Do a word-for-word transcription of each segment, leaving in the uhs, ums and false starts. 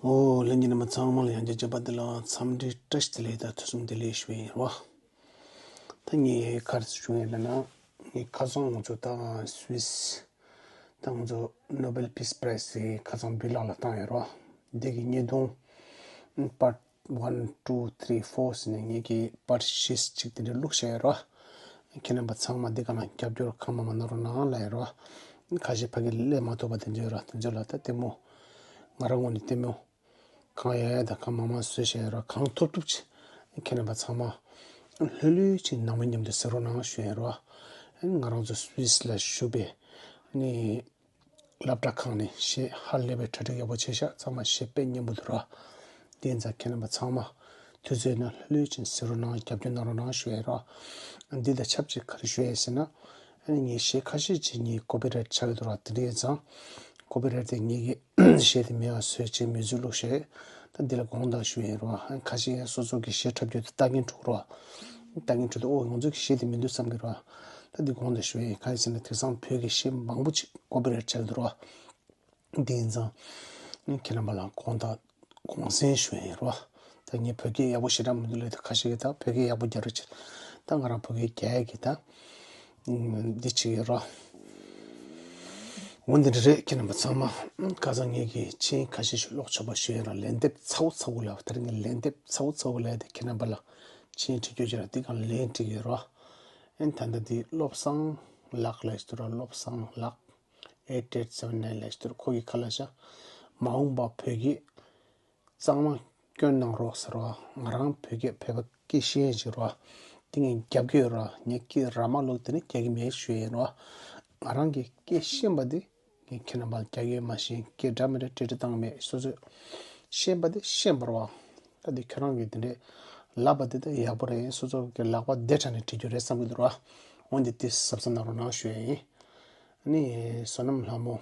ཨོ། ལྷན་རྒྱས་རྣམ་པ་ཚང་མ་ལ་ཡང་བསྐྱར་བྱམས་པ་བདེ་ལེགས། འཚམས་འདྲི་བཀྲ་ཤིས་བདེ་ལེགས་དང་ཐུགས་སུན་བདེ་ལེགས་ཞུ་ཡིན་རོ། ད་ངས་ག་རེ་ཞུ་ཡིན་ལབ་ན། ངས་ཁ་སང་ང་ཚོ་ད་སུད་སི་ད་ང་ཚོ་ནོ་བེལ་པིས་པ་རའི་སི་ཁ་སང་བྷི་ལག་ལ་བཏང་ཡོད་རོ། འདི་གི་བརྙན་ཐུང་པར་ཊི་ཝན་ཊུ་ཐི་རི་ཕོར་ཟེར་ནས་ངེད་ཀྱིས་པར་ཊི་བཞི་གཅིག་དེ་འདྲ་བླུགས་བཞག་ཡོད་རོ། ཁྱེད་རྣམ་པ་ཚང་མ་འདི་ག་ན་རྒྱབ་སྐྱོར་གང་མང་མང་གནང་རོགས་གནང་ལབ་ཡོད་རོ། ཁ་ཤས་ཕ་གི་སླེབས་མ་ཐུབ་པ་དེ་འདྲ་ཡོད་རོ། དེ་ཚོ་ལ་ད་ལྟད་མོ། ང་རང་ངོས་ནས་ལྟད་མོ། གང་ཡག་ཡག་དང་གང་མང་མང་བཟོས་བཞག་ཡོད་རོ། གང་ཐུབ་ཐུབ་ཅིག་ཁྱེད་རྣམ་པ་ཚང་མ་ལྷོད་ལྷོད་ཅིག་ནང་མི་མཉམ་དུ་གཟིགས་རོགས་གནང་ཞུ་ཡིན་རོ། ང་རང་ཚོ་སུད་སི་ལ་བཞུགས་པའི་ནི། སློབ་གྲྭ་ཁང་ནས་གཞས་ཧ་ལས་པའི་གྲ་སྒྲིག་ཡག་པོ་བྱས་ཤག་ཚང་མ་གཞས་དཔེ་སྙན་པོ་འདུག་ར། དེ་ཡིན་ཙང་ཁྱེད་རྣམ་པ་ཚང་མ་དུས་ཚོད་ཡོད་ན་ལྷོད་ལྷོད་ཅིག་གཟིགས་རོགས་གནང་། རྒྱབ་སྐྱོར་གནང་རོགས་གནང་ཞུ་ཡ་ར། འདི་དང་ཆབས་ཅིག་ག་རེ་ཞུ་ཡ་ཟེར་ན། ཨ་ནི་ངའི་གཞས་ཁ་ཤས་ཅིག་ངའི་ཀོ་པི་རའེ་ཊི་ཆགས་ཀྱི་འདུག་ར། དེ་འདྲ་ཡིན་ཙང་། ཀོ་པི་རའེ་ཊི་དེ་ངེད་ཀྱི་གཞས་དེ་མེད་པ་བཟོས་བྱས་མིའུ་ཛིག་བླུགས་བྱས། ད་འདི་ལ་དགོངས་དག་ཞུ་ཡ་ར། ཁ་ཤས་ཡང་སོ་སོ་གི་གཞས་འཁྲབ་རྒྱུ་དེ་ལྟ་མཁན་འགྲོ་གི་ར། ལྟ་མཁན་ཁྲོད་དུ་ཨོ་ང་ཚོ་གི་གཞས་དེ་མི་འདུག་བསམ་གི་ར། ད་འདི་གོང་དུ་ཞུ་ཡ་ཡིན། གང་ཡིན་ཟེར་ན་དེང་སང་བོད་ཀྱི་གཞས་མང་པོ་ཅིག་ཀོ་པི་རའེ་ཊི་ཆགས་འདུག་ར། དེ་ཡིན་ཙང་ཁྱེད་རྣམ་པ་ལ་དགོངས་དག་དགོངས་སེལ་ཞུ་ཡ་ཡིན་ར། ད་ངས་བོད་སྐད་ཡག་པོ་ཞེ་དྲག་མི་འདུག་ལབ་དུས་ཁ་ཤས་ཀྱིས་ད་བོད་སྐད་ཡག་པོ་རྒྱག་རོགས་བྱེད། ད་ང་རང་བོད་སྐད་རྒྱག་ཡ་གི་ད་འདི་བྱེད་ཀྱི་ཡོད་ར། འོ་འདི་འདྲ་རེད། ཁྱེད་རྣམ་པ་ཚང་མ་ཁ་སང་ངེད་ཀྱིས་མཆན་ཁ་ཤས་ཤིག་ཀློག་ཆོག་པ་ཞུ་ཡ་ཡིན་ར། ལན་འདེབས་ཚ་བོ་ཚ་བོ་ལབ། ད་རེས་ངས་ལན་འདེབས་ཚ་བོ་ཚ་བོ་ལབ་ཡ་དེ་ཁྱེད་རྣམ་པ་ལ་མཆན་བྲིས་རྒྱུ་བྱས་ར། འདི་གང་ལན་བྲིས་ཀྱི་ཡོད་ར། ཨེ་ད་ལྟ་འདི་བློ་བཟང་ལགས་ལབ་ཀྱི་འདུག་ར། བློ་བཟང་ལགས་eight eight seven nine ལབ་ཀྱི་འདུག་ར། ཁོ་གི་ཁ་ལ་ཤ་མ་འོངས་པ་བོད་སྐད་གཙང་མ་སྐྱོན་གནང་རོགས་ཟེར་བ། ང་རང་བོད་སྐད་བོད་པ་སྐད་ཤེས་ཡས་ཅིག་རོ། དེ་ངས་རྒྱབ་ཀྱི་ཡོད་རོ། ངས་སྐད་ར་མ་ལོག་དེ་ནི་རྒྱག་གི་མེད་ཞུ་ཡས་རོ། ང་རང་གི་སྐད་ཤེས་པ་དེ་ངས་ཁྱེད་རྣམ་པ་ལ་རྒྱག་ཡོད་མ་ཤེས། སྐད་འདྲ་མི་འདྲ་ཏྲེ་ཏྲེ་བཏང་མེད། སོ་སོས་ཤེས་པ་དེ་ཤེས་པ་རོ། ད་དེ་ཁྱོད་རང་གིས་དེ་འདྲས་ལབ་པ་དེ་ད་ཡག་པོ་རེད། སོ་སོ་གི་ལག་པ་བདེ་དྲགས་ནས་བྲིས་རྒྱུ་རེད་བསམ་གི་འདུག་རོ། འོན་ཏེ་དེ་གཟབ་གཟབ་གནང་རོགས་གནང་ཞུ་ཡས་ཡིན། ཨ་ནི་བསོད་ནམས་ལྷ་མོ་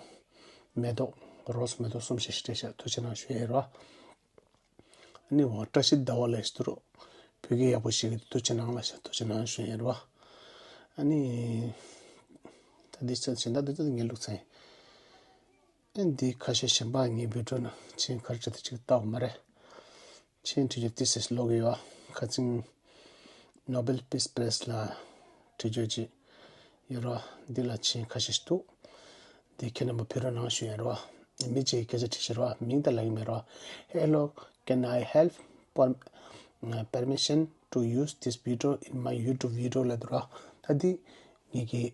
མེ་ཏོག་རོ་སི་མེ་ཏོག་གསུམ་ཞེས་སྤྲད་ཤག་ཐུགས་རྗེ་གནང་ཞུ་ཡས་རོ། ཨ་ནི་འོ་བཀྲ་ཤིས་ཟླ་བ་ལབ་ཀྱི་འདུག་རོ། བོད་སྐད་ཡག་པོ་ཤེས་ཀྱི་འདུག་ཐུགས་རྗེ་གནང་ལབ་ཤག་ཐུགས་རྗེ་གནང་ཞུ་ཡས་རོ། ཨ་ནི་ད་འདི་ཚོ་གཞན་དག་འདི་ཚོ་ངས་བླུགས་ཚར་ཡིན། ཨ་ནི་འདི་ཁ་ཤས་གཞན་པ་ངའི་བི་ཌིའོ་ནང་མཆན་ག་རེ་བྲིས་འདུག་ཅིག་བལྟའོ་མ་རེད། མཆན་བྲིས་རྒྱུ་ཏོག་ཙམ་ལོག་གི་ཡོད། ཁ་སང་ནོ་བེལ་པིས་པ་རའི་སི་ལ་བྲིས་རྒྱུ་ཅིག་ཡོད་རོ། འདི་ལ་མཆན་ཁ་ཤས་ཤིག་འདུག་འདི་ཁྱེད་རྣམ་པ་ཕུལ་རོགས་གནང་ཞུ་ཡས་རོ། མི་གཅིག་གིས་སྐད་ཆ་དྲིས་ཤག་རོ། མིང་ད་ལབ་ཀྱི་མེད་རོ། Hello, can I have per- uh, permission to use this video in my YouTube video ལབ་འདུག་རོ། ད་འདི་ངེད་ཀྱི་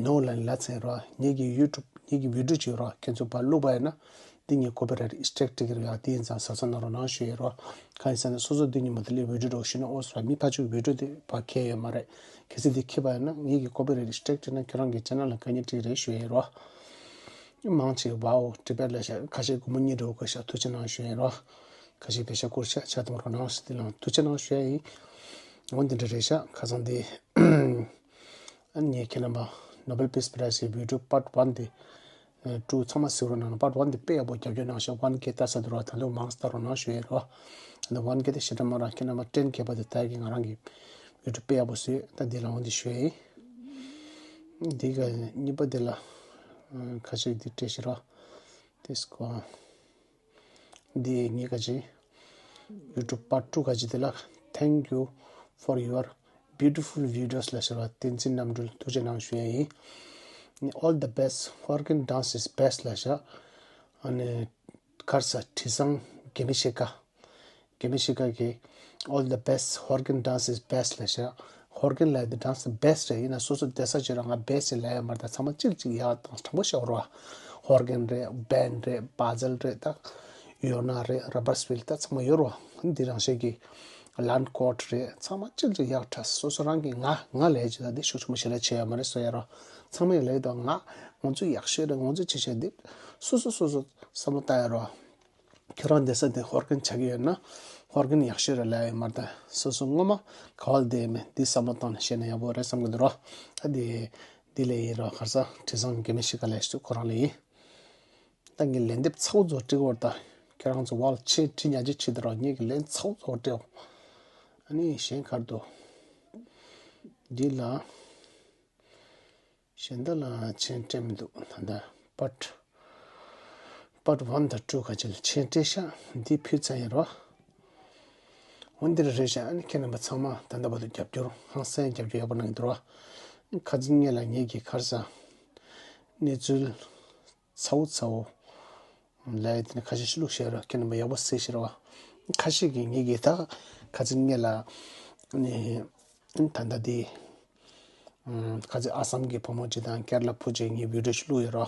ནོ་ལབ་ལབ་ཚར་རོ། ངེད་ཀྱི་ཡུ་ཊུབ་ངེད་ཀྱི་བི་ཌིའོ་ཅིག་རོ། ཁྱེད་ཚོ་ཕར་བླུགས་པ་ཡིན་ན་འདི་ངས་ཀོ་པི་རའེ་ཊི་སི་ཊི་རའིཀ་སྤྲད་ཀྱི་རེད་ཡ། དེ་ཡིན་ཙང་གཟབ་གཟབ་གནང་རོགས་གནང་ཞུ་ཡས་རོ། གང་ཡིན་ཟེར་ན་སོ་སོ་འདི་ཉིན་མོ་དེ་ལས་བི་ཌིའོ་འདྲ་བོ་ཞུ་ན་ཨོ་སོ་ར་མི་ཕར་ཕྱོགས་བི་ཌིའོ་དེ་ཕར་འཁྱེར་ཡོད་མ་རེད། གལ་སྲིད་འདི་འཁྱེར་པ་ཡིན་ན་ངེད་ཀྱི་ཀོ་པི་རའེ་ཊི་སི་ཊི་རའིཀ་སྤྲད་ན་ཁྱེད་རང་གི་ཅེ་ནལ་ལ་དཀའ་ངལ་འཕྲད་ཀྱི་རེད་ཞུ་ཡས་རོ། མང་ཆེ་བའོ་ཊི་བེཊ་ལབ་ཤག་ཁ་ཤས་སྒོར་མོ་གཉིས་འདྲ་བོ་བཀོལ་ཤག་ཐུགས་རྗེ་གནང་ཞུ་ཡས་རོ། ཁ་ཤས་པེ་ཤ་བཀོལ་ཤག་ཆ་ཚང་རོགས་གནང་ཞུ། དེ་ལ་ཐུགས་རྗེ་གནང་ཞུ་ཡས་ཡིན། འོ་འདི་འདྲ་རེད་ཤག་ཁ་སང་དེ། ཨ་ནི་ངས་ཁྱེད་རྣམ་པ་ནོ་བེལ་པིས་པ་རའི་སི་བི་ཌིའོ་པར་ཊི་ཝན་དེ་ཊུ་ཚང་མ་གཟིགས་རོགས་གནང་། པར་ཊི་ཝན་དེ་དཔེ་ཡག་པོ་རྒྱབ་སྐྱོར་གནང་ཤག་ཝན་ཀེ་བཏང་ཚར་འདུག་རོ། ད་དུང་མང་ཙམ་བཏང་རོགས་གནང་ཞུ་ཡས་རོ། ད་ཝན་ཀེ་དེ་ཞེ་དྲག་མ་རག་ཁྱེད་རྣམ་པ་ཊེན་ཀེ་བར་དུ་བཏང་གི་ང་རང་གི་བི་ཌིའོ་དཔེ་ཡག་པོ་བཟོས། ད་འདི་ལ་འོ་འདི་ཞུ་ཡས་ཡིན། འདི་ག་གཉིས་པ་འདི་ལ་ཁ་ཤས་འདི་སྤྲད་ཤག་རོ། དེ་སྐོར། འདི་ངའི་ཁ་ཅིག་ཡུ་ཊུབ་པར་ཊི་ཊུ་ཁ་ཅིག་དེ་ལ། Thank you for your beautiful videos ལབ་ཤག་རོ། བསྟན་འཛིན་རྣམ་གྲོལ་ཐུགས་རྗེ་གནང་ཞུ་ཡས་ཡིན། All the best, Horgen dance is best ལབ་ཤག་ཨ་ནི་ག་རེ་ཟེར། དྲི་བཟང་དགེ་མི་ཤེས་ཀ་དགེ་མི་ཤེས་ཀ་གིས། All the best, Horgen dance is best ལབ་ཤག་ཧོར་གན་ལབ་ཡ་དེ་ཌན་སི་དེ་བེ་སི་ཊི་རེད། ཡིན་ན་སོ་སོ་སྡོད་ས་བྱས་ར་ང་བེ་སི་ཊི་ལབ་ཡ་མ་རེད། ད་ཚང་མ་གཅིག་གཅིག་ཡག་དང་དྲང་པོ་བཤད་རོགས། ཧོར་གན་རེད། བན་རེད། བ་ཛལ་རེད། ད་ཡོ་ན་རེད། ར་བར་སི་ཝིལ་ད་ཚང་མ་ཡོད་རོགས། འདི་རང་བཞིན་གྱི་ལན་ཀོ་ཊི་རེད། ཚང་མ་གཅིག་གཅིག་ཡག་དྲགས། སོ་སོ་རང་གི་ང་ང་ལབ་ཡ་ཅིག་ད་འདི་ཤུགས་ཆེན་པོ་ཞེ་དྲག་བྱེད་ཡ་མ་རེད་ཟེར་ཡ་རོགས། ཚང་མ་ཡི་ལབ་ཡ་དང་ང་ང་ཚོ་ཡག་ཤོས་རེད། ང་ཚོ་ཅི་བྱས་འདི་སོ་སོ་སོ་སོ་བསམ་བློ་བཏང་ཡ་རོགས། ཁྱོད་རང་བསྡད་ས་དེ་ཧོར་གན་ཆགས་ཀྱི་ཡོད་ན་ཧོར་གན་ཡག་ཤོས་རེད་ལབ་ཡོད་མ་རེད། ད་སོ་སོ་སྔོན་མ་ག་བ་ལ་བསྡད་ཡོད་མེད་འདི་བསམ་བློ་བཏང་ནས་བཤད་ན་ཡག་པོ་རེད་བསམ་གི་འདུག་རོ། ད་འདི་འདི་ལས་ཡིན་རོ། ཁ་སང་དྲི་བཟང་དགེ་མི་ཤེས་ཀ་ལབ་ཤག་ཁོ་རང་ལ་ཡིན། ད་ངས་ལན་འདེབས་ཚ་བོ་ཚ་བོ་སྤྲད་ཀྱི་ཡོད་རེད། ད་ཁྱོད་རང་ཚོ་བ་ལ་ཆེ་བྲིས་ཉག་གཅིག་བྱེད་དུ་རོགས། ངས་ཀྱི་ལན་ཚ་བོ་ཚ་བོ་སྤྲད་འོང་། ཨ་ནི་གཞན་ག་རེ་འདུག་འདི་ལ། གཞན་དག་ལ་མཆན་སྤྲད་མི་འདུག་ད་ལྟ་པར་ཊི་ པར་ཊི་ཝན་དང་ཊུ་ག་ཅིག་ལ་མཆན་སྤྲད་ཤག་འདི་ཕུལ་ཚར་ཡིན་རོ། འོ་འདི་རེད་ཤག་ཨ་ནི་ཁྱེད་རྣམ་པ་ཚང་མ་ད་ལྟ་བར་དུ་རྒྱབ་སྐྱོར་ཧང་སང་རྒྱབ་སྐྱོར་ཡག་པོ་གནང་གི་འདུག་རོ། ཁ་སང་ངེད་ལ་ངེད་ཀྱི་ཁར་ས་གནས་ཚུལ་ཚ་བོ་ཚ་བོ་ལས་དེ་ནི་ཁ་ཤས་ཤིག་བླུགས་བཞག་རོ། ཁྱེད་རྣམ་པ་ཡག་པོ་གཟིགས་ཤིག་རོ། ཁ་ཤས་ཀྱིས་ངེད་ཀྱི་ད་ཁ་སང་ངེད་ལ་ནི་ད་ལྟ་དེ། ཨམ། ཁ་ཚིག་ཨ་སམ་གྱི་བུ་མོ་གཅིག་དང་ཀེ་ར་ལ་བུ་གཅིག་གཉིས་བི་ཌིའོ་ཞིག་བླུགས་ཡོད་རོ།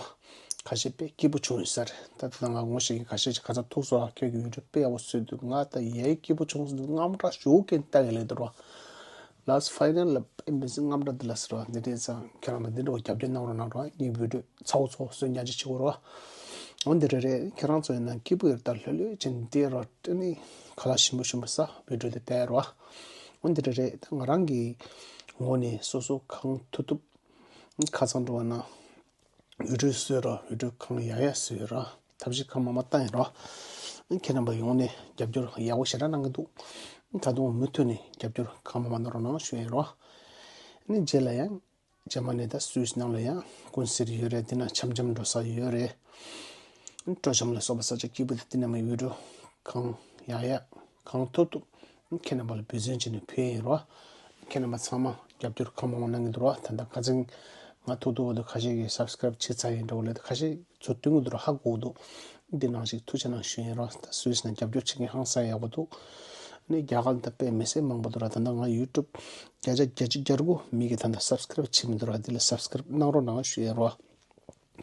ཁ་ཤས་དཔེ་སྐྱིད་པོ་བྱུང་ཡོད་ས་རེད། ད་ལྟ་ང་ངོ་ཤེས་ཀྱི་ཁ་ཤས་ཀྱིས་ཁ་ཚ་ཐུག་སོང་། ཨ་ཁྱོད་ཀྱི་བི་ཌིའོ་དཔེ་ཡག་པོ་བཟོས་འདུག་ང་ད་ཡའི་སྐྱིད་པོ་བྱུང་སོང་འདུག་རྔམ་སྐྲག་ཞོག་གན་ལྟ་གི་ལེགས་འདུག་རོ། ལཱ་སི་ཊི་ཕའི་ནལ་ལ་དཔེ་མི་སྲིད་རྔམ་སྐྲག་འདི་ལ་ཟེར་བ་འདི་འདྲས་ཙང་ཁྱེད་རང་མ་འདི་འདྲ་བ་རྒྱབ་སྐྱོར་གནང་རོགས་གནང་རོགས། ངའི་བི་ཌིའོ་ཚ་བོ་ཚ་བོ་བཟོས་ཉག་ཅིག་བྱེད་དགོས་རོ། འོ་འདི་རེད་རེད། ཁྱེད་རང་ཚོ་ཡིན་ན་སྐྱིད་པོ་ཡོད་ད་ལྷོད་ལྷོད་ཅིག་བསྡད་རོགས། ཨ་ནི་ཁ་ལག་ཞིམ་པོ་ཞིམ་པོ་ཟ། བི་ཌིའོ་དེ་བལྟས་རོགས། འོ་འདི་རེད་རེད། ད་ང་རང་གི་ངོས་ནས་སོ་སོ་གང་ཐུབ་ཐུབ་ཁ་ཚང་འགྲོ་བ་ན་བི་ཌིའོ་བཟོས་རོགས། བི་ཌིའོ་གང་ཡག་ཡག་བཟོས་རོགས། ཐབས་ཤེས་གང་མང་མང་བཏང་ཡིན་རོགས། ཁྱེད་རྣམ་པ་ཡོངས་ནས་རྒྱབ་སྐྱོར་ཡག་པོ་ཞེ་དྲག་གནང་གི་འདུག་ད་དུང་མུ་མཐུད་ནས་རྒྱབ་སྐྱོར་གང་མང་མང་གནང་རོགས་གནང་ཞུ་ཡིན་རོགས། ཨ་ནི་རྗེས་ལ་ཡང་རྗེས་མ་ནས་ད་སུད་སི་ནང་ལ་ཡང་ཀུན་གསེར་ཡོད་རེད། དེ་ན་འཆམ་འཆམ་འགྲོ་ས་ཡོད་རེད། སྤྲོ་འཆམ་ལ་སོགས་པ་ས་ཆ་སྐྱིད་པོ་དེ་དེ་ན་མི་ཡོད་འགྲོ། གང་ཡག་ཡག་གང་ཐུབ་ཐུབ་ཁྱེད་རྣམ་པ་ལ་འབད་བརྩོན་བྱས་ནས་ཕུལ་ཡིན་རོགས། ཁྱེད་རྣམ་པ་ཚང་མ་རྒྱབ་སྐྱོར་གང་མང་མང་གནང་གི་འདུག་རོགས། ད་ལྟ་ཁ་སང་ང་ཐུག་ཐུག་འོ་དུ་ཁ་ཤས་ཀྱིས་སབ་སི་ཀ་རེབ་བྱས་ཚར་ཡིན་འགྲོ་ལེ། ད་ཁ་ཤས་ཚོ་སྟོན་གི་འདུག་རོགས། ཧ་གོ་གི་འདུག་འདི་ནང་བཞིན་ཐུགས་རྗེ་གནང་ཞུ་ཡིན་རོགས། ད་སུད་སི་ནང་རྒྱབ་སྐྱོར་བྱེད་མཁན་ཧང་སང་ཡག་པོ་འདུག་ཨ་ནི་རྒྱ་གར་ད་དཔེ་མི་སྲིད་མང་པོ་འདུག་ར། ད་ལྟ་ང་ཡུ་ཊུབ་བརྒྱ་ཆ་བརྒྱད་ཅུ་གྱ་དགུ་མི་གིས་ད་ལྟ་སབ་སི་ཀ་རེབ་བྱེད་མི་འདུག་ར། འདི་ལ་སབ་སི་ཀ་རེབ་གནང་རོགས་གནང་ཞུ་ཡིན་རོགས།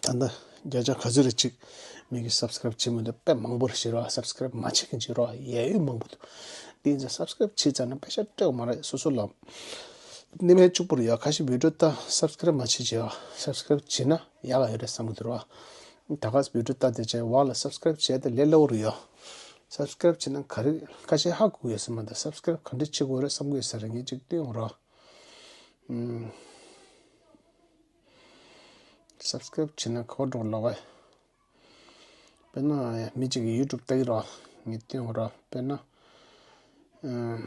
ད་ལྟ་བརྒྱ་ཆ་ག་ཚོད་རེ་གཅིག་མི་གིས་སབ་སི་ཀ་རེབ་བྱེད་མི་འདུག་དཔེ་མང་པོ་རེ་ཞིག་རོགས། སབ་སི་ཀ་རེབ་མ་བྱེད་མཁན་ཅིག་རོགས་ཡ་ཡོད་མང་པོ་འདུག་འདི་ཡིན་ཙང་སབ་སི་ཀ་རེབ་བྱེད་ཙང་ན་པེ་ཤ་སྤྲད་མ་རེད། སོ་སོ་ལ་ནི་མེད་གཅིག་པུ་རེད་ཡ། ཁ་ཤས་བི་ཌིའོ་ལྟ་སབ་སི་ཀ་རེབ་མ་བྱེད་ཅེས་ཡ། སབ་སི་ཀ་རེབ་བྱེད་ན་ཡག་ག་ཡོད་རེད་བསམ་གི་འདུག་རོགས། ད་ག་བི་ཌིའོ་ལྟ་དེ་ཅེས་བ་ལ་སབ་སི་ཀ་རེབ་བྱས་ཏེ་ལས་སླ་བོ་རེད་ཡ། སབ་སི་ཀ་རེབ་བྱེད་ན་ག་རེ་ཁ་ཤས་ཧ་གོ་ཡོད་ས་མ་ད་སབ་སི་ཀ་རེབ་ག་འདྲ་བྱེད་དགོས་རེད་བསམ་གི་ཡོད་ས་རེད། ངས་གཅིག་སྟོན་འོང་རོགས། ཨུམ། སབ་སི་ཀ་རེབ་བྱེད་ན་ག་པར་འགྲོ་ལོག་གས། དཔེར་ན་མི་གཅིག་གིས་ཡུ་ཊུབ་ལྟ་གི་རོགས། ངས་སྟོན་འོང་རོགས། དཔེར་ན་ཨུམ།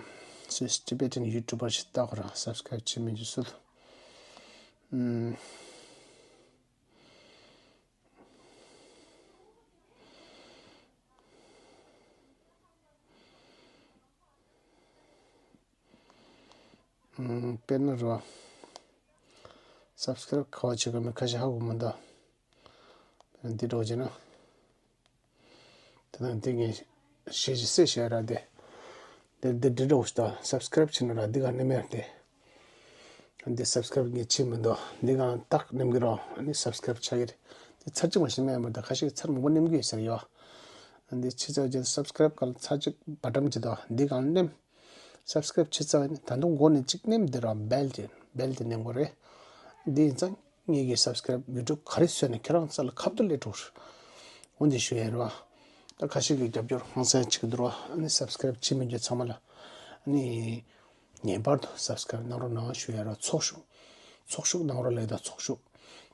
སུད་སི་ཊི་བེ་ཊན་ཡུ་ཊུབ་པར་ཞིག་ལྟ་གོ་ར། སབ་སི་ཀ་རེབ་བྱེད་མི་འཇུ་སུད། ཨུམ། ཨུམ། དཔེར་ན་རོ། སབ་སི་ཀ་རེབ་ག་པར་བྱེད་དགོས་མིན་ཁ་ཤས་ཧ་གོ་མི་འདུག་དཔེར་ན་འདི་འདྲ་བོ་བྱས་ན། དེ་དང་འདི་ངས་ཞེ་ཅིག་གསལ་བཤད་ར་དེ། འདི་འདི་འདྲ་བོ་ཞིག་དང་སབ་སི་ཀ་རེབ་བྱེད་ན་ར་འདི་ག་ནི་མེད་དེ། འདི་སབ་སི་ཀ་རེབ་ངས་བྱེད་མི་འདུག་འདི་གང་ཏག་ནེམ་གི་རོགས། ཨ་ནི་སབ་སི་ཀ་རེབ་ཆགས་ཀྱི་རེད། འདི་ཚར་གཅིག་མ་ཞིག་མེད་མ་ད་ཁ་ཤས་ཚར་མང་པོ་ནེམ་གི་ཡོད་ཟེར་ཡོད། འདི་ཕྱི་ཚར་རྗེས་སབ་སི་ཀ་རེབ་གང་ཚར་གཅིག་བ་ཊམ་གཅིག་དང་འདི་གང་ནེམ། སབ་སི་ཀ་རེབ་བྱེད་ཚར་ནི་ད་དུང་མགོ་ནས་གཅིག་ནེམ་འདི་རོགས། བེལ་དེ་བེལ་དེ་ནེམ་དགོས་རེད། འདི་ཡིན་ཙང་ངེད་ཀྱི་སབ་སི་ཀ་རེབ་བི་ཌིའོ་ག་རེ་བཟོས་ནས་ཁྱེད་རང་ཚོ་ལ་ཁ་ཐུག་སླེབས་འགྲོ་རེད། འོ་འདི་ཞུ་ཡ་རེད་བ། ད་ཁ་ཤས་ཀྱིས་རྒྱབ་སྐྱོར་ཧང་སང་བྱེད་ཀྱི་འདུག་རོགས། ཨ་ནི་སབ་སི་ཀ་རེབ་བྱེད་མི་འཇུ་ཚང་མ་ལ་ཨ་ནི། ངེས་པར་དུ་སབ་སི་ཀ་རེབ་གནང་རོགས་གནང་ཞུ་ཡ་རོགས། ཚོགས་ཞུགས། ཚོགས་ཞུགས་གནང་རོགས་ལེགས་དང་ཚོགས་ཞུགས།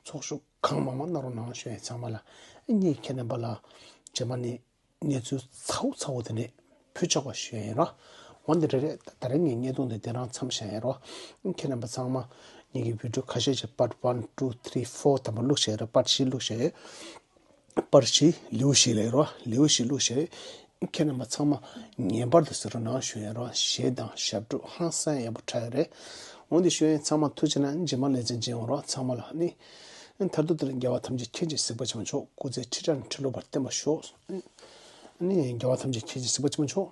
ཚོགས་ཞུགས་གང་མང་མང་གནང་རོགས་གནང་ཞུ་ཡ་ཚང་མ་ལ། ངས་ཁྱེད་རྣམ་པ་ལ་རྗེས་མ་ནས་གནས་ཚུལ་ཚ་བོ་ཚ་བོ་དེ་འདྲས་ཕུལ་ཆོག་པ་ཞུ་ཡ་ཡིན་རོགས། འོན་ཏེ་རེ་རེ་ད་རེས་ངས་བརྙན་ཐུང་འདི་དེ་རང་མཚམས་བཞག་ཡ་རོགས། ཁྱེད་རྣམ་པ་ཚང་མ་ངེད་ཀྱི་བི་ཌིའོ་ཁ་ཤས་ཤིག་པར་ཊི་ཝན་ཊུ་ཐི་རི་ཕོར་དང་པོ་བླུགས་བཞག་ཡ་རོགས། པར་ཊི་བཞི་བླུགས་བཞག་ཡ། པར་ཊི་བཞི་ལེའུ་བཞི་ལབ་རོགས། ལེའུ་བཞི་བླུགས་བཞག་ཡོད། ཁྱེད་རྣམ་པ་ཚང་མ་ངེས་པར་དུ་གཟིགས་རོགས་གནང་ཞུ་ཡ་རོགས། གཞས་དང་ཞབས་བྲོ་ཧང་སང་ཡག་པོ་འཁྲབ་ཡོད་རེད། འོན་ཏེ་ཞུ་ཡ་ཚང་མ་ཐུགས་རྗེ་གནང་། རྗེས་མ་ལེ་ཚན་མཇལ་ཡོང་རོགས། ཚང་མ་ལ་ནི་མཐར་ཐུག་དེར་རྒྱལ་བ་ཐམས་ཅད་མཁྱེན་ཅིང་གཟིགས་པ་ཆེན་པོ་མཆོག་སྐུ་ཚེ་ཁྲི་ཕྲག་ནས་ཁྲི་ལོ་བར་བརྟན་པར་ཤོག་ནི་རྒྱལ་བ་ཐམས་ཅད་མཁྱེན་ཅིང་གཟིགས་པ་ཆེན་པོ་མཆོག་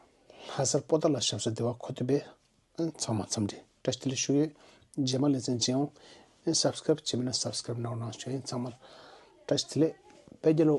ལྷ་སར་པོ་ཏཱ་ལ་ཞབས་སོར་བདེ་བ་འཁོར་དུ་སྤེལ། ཚང་མ་འཚམས་འདྲི་བཀྲ་ཤིས་བདེ་ལེགས་ཞུ་ཡོད། རྗེས་མ་ལེ་ཚན་མཇལ་ཡོང་། སབ་སི་ཀ་རེབ་བྱེད་མེད་ན་སབ་སི་ཀ་རེབ་གནང་རོགས་གནང་ཞུ་ཡིན། ཚང་མར་བཀྲ་ཤིས་བདེ་ལེགས། དཔལ་རྒྱལ་ལོ།